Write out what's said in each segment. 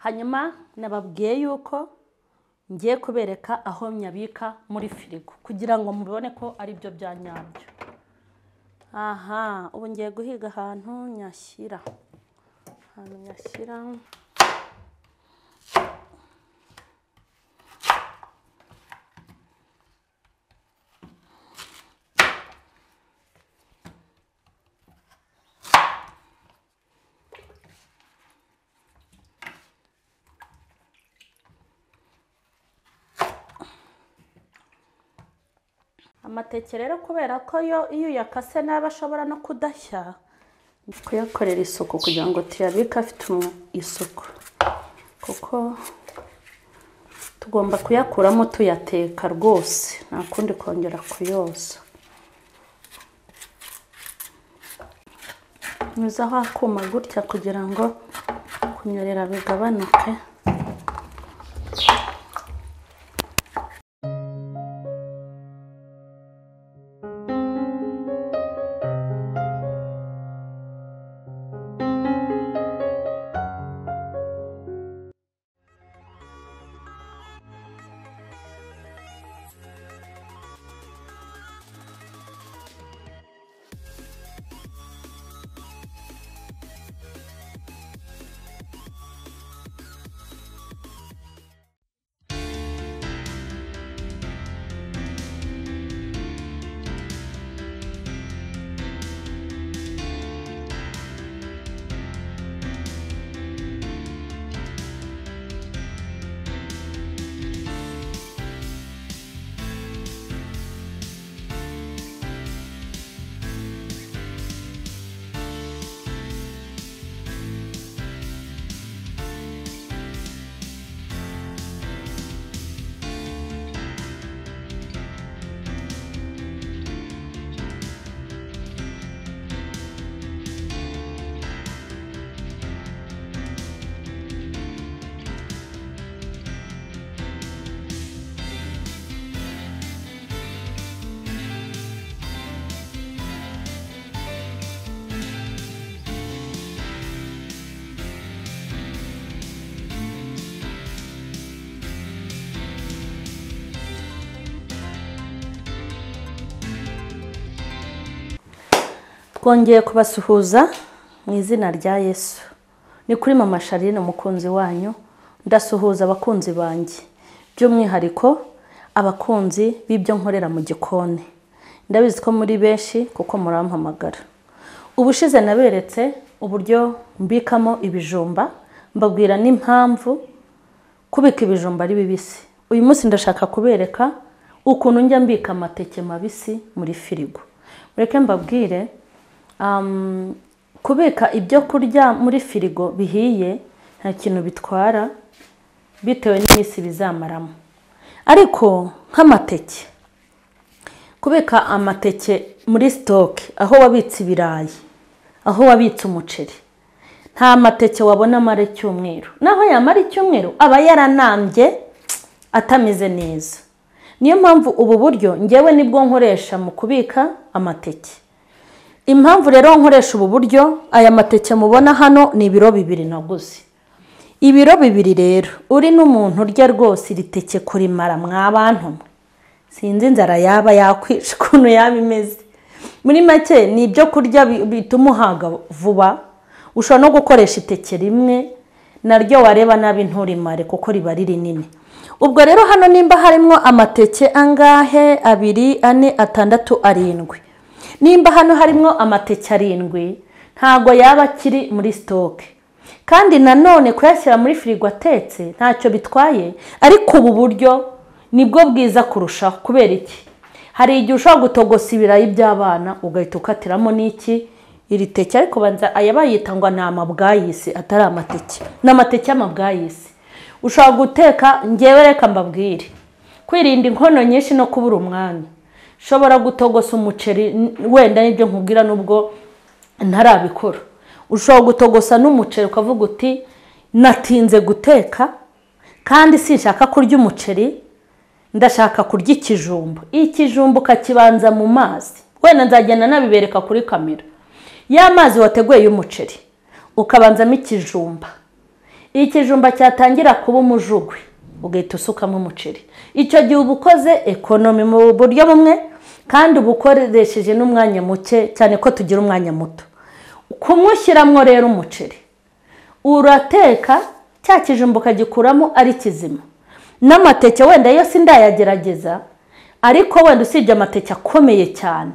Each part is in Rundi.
Hanyuma nababwiye yuko ngiye kubereka aho nyabika muri firigo kugira ngo mubone ko ari byo bya nyabyo. Aha, ubu ngiye guhiga ahantu nyashyira. Ahantu nyashyira. Amateke rero kubera ko yo iyo yakase nabi ashobora no kudashya, kuyakorera isuku kugira ngo tuyabike afite isuku, kuko tugomba kuyakuramo tuyateka rwose, nta kundi kongera kuyoza. Nyuzaho akuma gutya kugira ngo kunyerera bigabanuke. Twongeye kubasuhuza mu izina rya Yesu. Ni kuri Mama Charlene umukunzi wanyu, ndasuhuza abakunzi banjye, by'umwihariko abakunzi b'ibyo nkorera mu gikoni. Ndabizi ko muri benshi kuko murampamagara. Ubushize naberetse uburyo mbikamo ibijumba, mbabwira n'impamvu kubika ibijumba ari bibisi. Uyu munsi ndashaka kubereka ukuntu njya mbika amateke mabisi muri firigo. Mureke mbabwire, kubika ibyo kurya muri firigo bihiye nta kintu bitwara bitewe n'iminsi bizamaramo. Ariko nk'amateke, kubika amateke muri stock aho wabitse ibirayi, aho wabitse umuceri, nta mateke wabona amara icyumweru. Naho yamara icyumweru aba yaranambye atameze neza. Niyo mpamvu ubu buryo ngewe nibwo nkoresha mu kubika amateke. Impamvu rero nkoresha ubu buryo, aya mateke mubona hano ni ibiro 2 naguze. Ibiro 2 rero uri n'umuntu urya rwose iri teke kurimara mwabantu, sinzi inzara yaba yakwica ukuntu yaba imeze. Muri make ni ibyo kurya bituma uhaga vuba. Ushobora no gukoresha iteke rimwe naryo wareba nabi nturimare kuko riba ari rinini. Ubwo rero hano nimba harimo amateke angahe? 2, 4, 6, 7. Nimba hano harimo amateke 7 ntago yaba akiri muri stock. Kandi nanone kuyashyira muri firigo atetse ntacyo bitwaye, ariko ubu buryo nibwo bwiza kurushaho. Kubera iki? Hari igihe ushobora gutogosa ibirayi by'abana ugahita ukatiramo n'iki iri teke, ariko banza aya bayita ngo ni amabwayisi atari amateke, ni amateke y'amabwayisi. Ushobora guteka, ngewe reka mbabwire, kwirinda inkono nyinshi no kubura umwanya, ushobora gutogosa umuceri wenda nibyo nkubwira nubwo ntarabikora. Ushobora gutogosa n'umuceri ukavuga uti natinze guteka kandi sinshaka kurya umuceri, ndashaka kurya ikijumba. Ikijumba ukakibanza mu mazi, wenda nzagenda nabibereka kuri kamera. Ya mazi wateguye y'umuceri ukabanzamo ikijumba. Ikijumba cyatangira kuba umujugwe ugahita usukamo umuceri. Icyo gihe uba ukoze ekonomi mu buryo bumwe, kandi uba ukoresheje n'umwanya muke, cyane ko tugira umwanya muto. Kumushyiramo rero umuceri, urateka cya kijumba ukagikuramo ari kizima. N'amateke wenda yo sindayagerageza, ariko wenda usibye amateke akomeye cyane,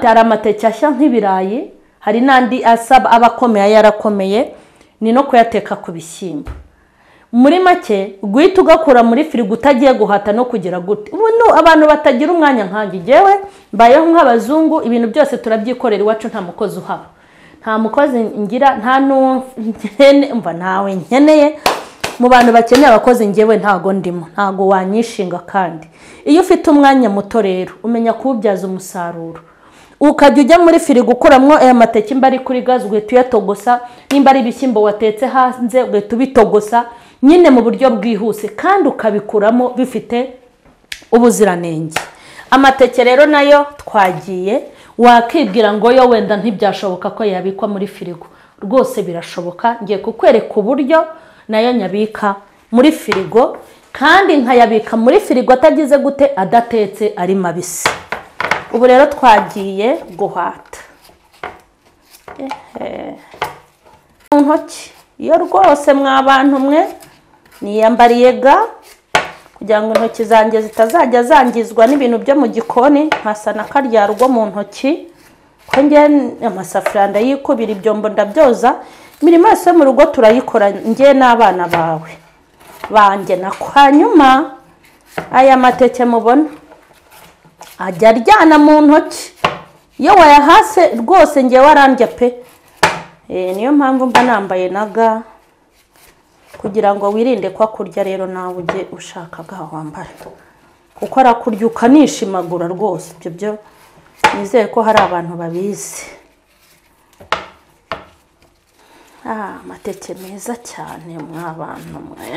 hari amateke ashya nk'ibirayi, hari n'andi asaba aba akomeye yarakomeye, ni no kuyateka ku bishyimbo. Muri make guhita ugakura muri firigo utagiye guhata no kugira gute. Ubu abantu batagira umwanya nkanjye, njyewe mbayeho nk'abazungu, ibintu byose turabyikorera iwacu, nta mukozi uhaba, nta mukozi ngira, nta mva ntawe nkeneye. Mu bantu bakeneye abakozi njyewe ntago ndimo, ntago wanyishinga. Kandi iyo ufite umwanya muto rero umenya kuwubyaza umusaruro, ukajya ujya muri firigo ukuramwo aya mateke, imba ari kuri gaze ugahita uyatogosa, nimba ari ibishyimbo watetse hanze ugahita ubitogosa nyine mu buryo bwihuse, kandi ukabikuramo bifite ubuziranenge. Amateke rero nayo twagiye, wakibwira ngo yo wenda ntibyashoboka ko yabikwa muri firigo, rwose birashoboka. Ngiye kukwereka uburyo nayo nyabika muri firigo, kandi nkayabika muri firigo atagize gute, adatetse, ari mabisi. Ubu rero twagiye guhata mu ntoki. Iyo rwose mwa bantu mwe niyambariye ga kugira ngo intoki zanjye zitazajya zangizwa n'ibintu byo mu gikoni, nkasa na karya rugo mu ntoki, ko njye amasafuriya ndayikubira, ibyombo ndabyoza, imirimo yose mu rugo turayikora njye n'abana bawe banjye. Na hanyuma aya mateke mubona ajya aryana mu ntoki, iyo wayahase rwose njye warandya pe. Niyo mpamvu mba nambaye na ga kugira ngo wirinde kwa kurya. Rero nawe ujye ushaka ga wambara, kuko arakurya ukanishimagura rwose. Ibyo byo nizeye ko hari abantu babizi. Amateke meza cyane mwa bantu mwe.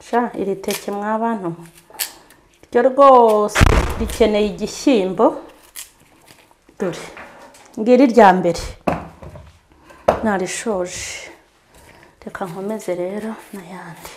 Sha iri teke mwa bantu ryo rwose rikeneye igishyimbo. Dore ngiri rya mbere narishoje, reka nkomeze rero n'ayandi.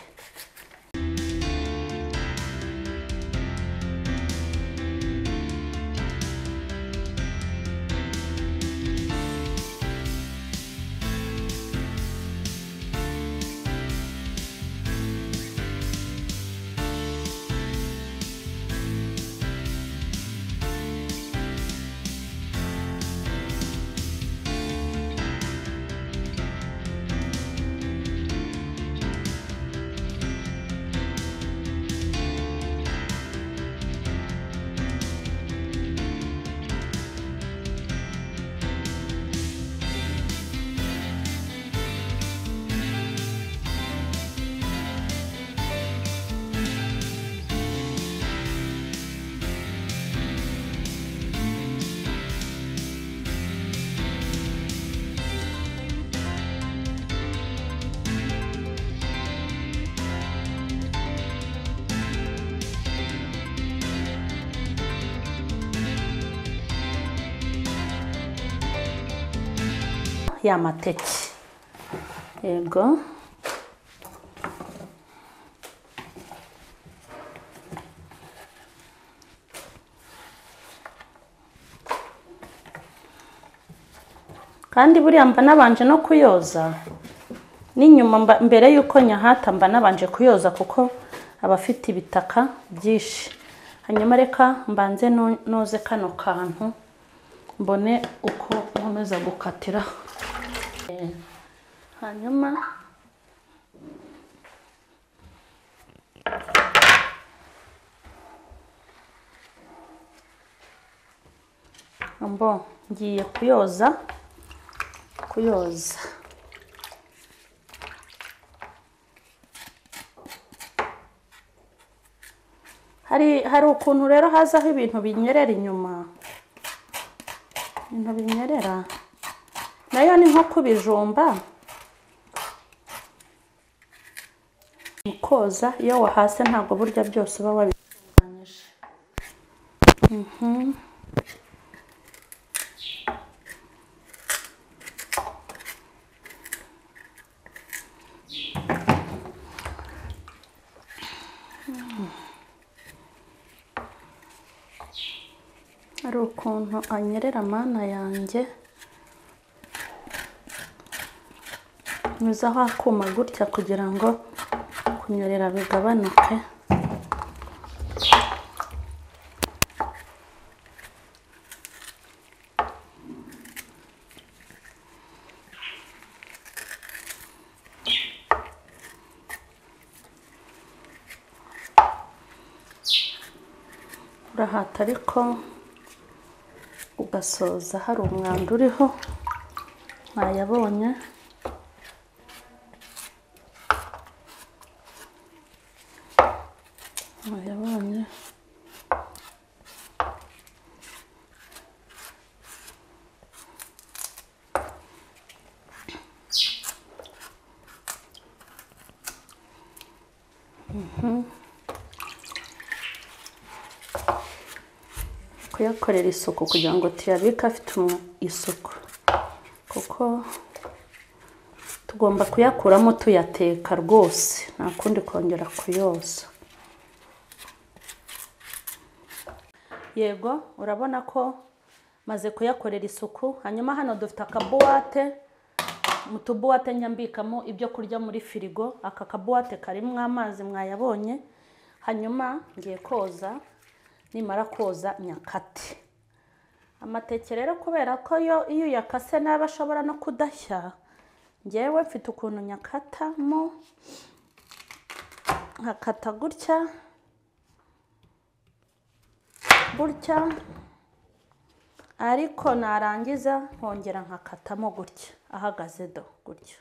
Ya mateke yego. Kandi buriya mba nabanje no kuyoza n'inyuma mbere yuko nyahata, mba nabanje kuyoza kuko abafite ibitaka byinshi. Hanyuma reka mbanze noze kano kantu mbone uko nkomeza gukatira. Hanyuma mbo ngiye kuyoza. Hari ukuntu rero hazaho ibintu binyerera inyuma, ibintu binyerera nayo ni nko kubijumba. Mu koza iyo wahase ntabwo burya byose uba wabitunganyije. Hari ukuntu anyerera mana yanjye, nyuzaho akuma gutya kugira ngo kunyerera bigabanuke. Urahata ariko ugasoza hari umwanda uriho, mwayabonye. Mwayabonye. Kuyakorera isuku kugira ngo tuyabike afite isuku, kuko tugomba kuyakuramo tuyateka rwose, nta kundi kongera kuyoza. Yego, urabona ko maze kuyakorera isuku. Hanyuma hano dufite akabuwate, mu tubuwate nyambikamo ibyo kurya muri firigo. Aka kabuwate karimo amazi mwayabonye. Hanyuma ngiye koza, nimara koza nyakate amateke. Rero kubera ko yo iyo yakase nabi ashobora no kudashya, ngewe mfite ukuntu nyakatamo, nkakata gutya gutya, ariko narangiza nkongera nkakatamo gutya ahagaze do gutya.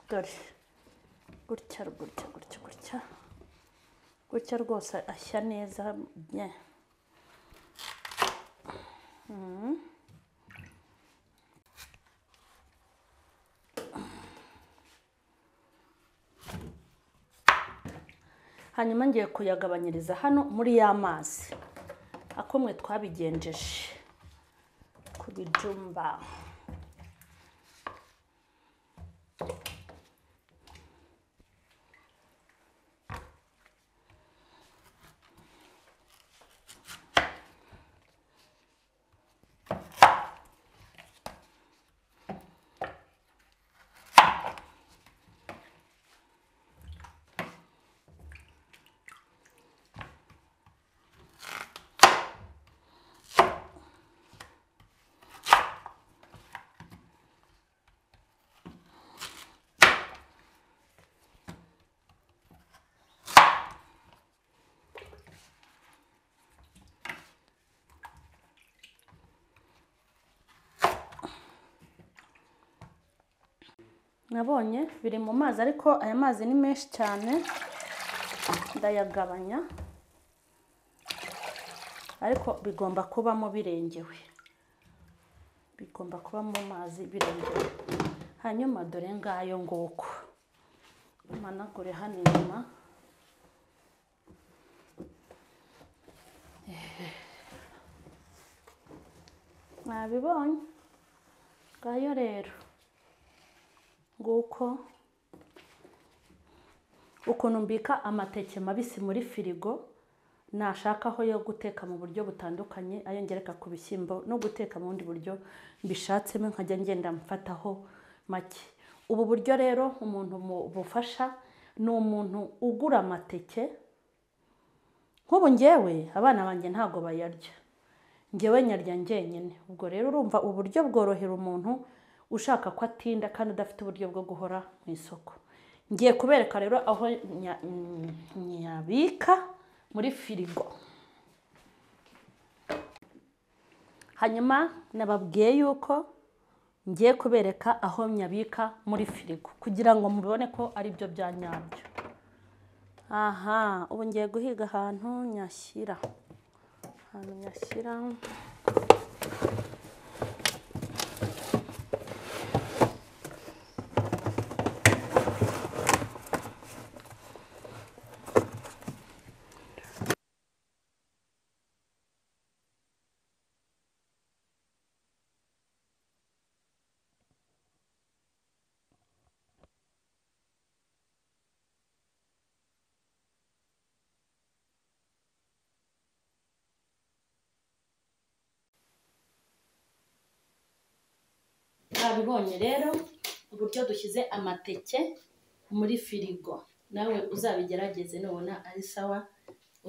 Dore gutya gutya gutya gutya gutya rwose ashya neza bien. Hanyuma ngiye kuyagabanyiriza hano muri ya mazi akomwe twabigenjeje ku bijumba. Nabonye biri mu mazi, ariko aya mazi ni menshi cyane, ndayagabanya, ariko bigomba kubamo birengewe, bigomba kuba mu mazi birengewe. Hanyuma dore ngayo nguko, managure hano inyuma. Mwabibonye ngayo rero nguko ukuntu mbika amateke mabisi muri firigo, nashakaho yo guteka mu buryo butandukanye, ayo ngereka ku bishyimbo no guteka mu bundi buryo mbishatsemo, nkajya ngenda mfataho make. Ubu buryo rero umuntu bufasha ni umuntu ugura amateke. Nk'ubu ngewe abana banjye ntago bayarya, ngewe nyarya njyenyine. Ubwo rero urumva uburyo bworohera umuntu ushaka ko atinda kandi udafite uburyo bwo guhora mu isoko. Ngiye kubereka rero aho nyabika muri firigo. Hanyuma nababwiye yuko Ngiye kubereka aho nyabika muri firigo kugira ngo mubibone ko ari byo bya nyabyo. Aha, ubu ngiye guhiga ahantu nyashyira. Ahantu nyashyira. Mwabibonye rero uburyo dushyize amateke muri firigo, nawe uzabigerageze nubona ari sawa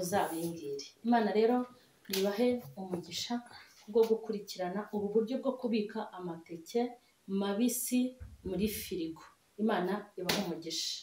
uzabimbwire. Imana rero nibahe umugisha bwo gukurikirana ubu buryo bwo kubika amateke mabisi muri firigo. Imana ibahe umugisha.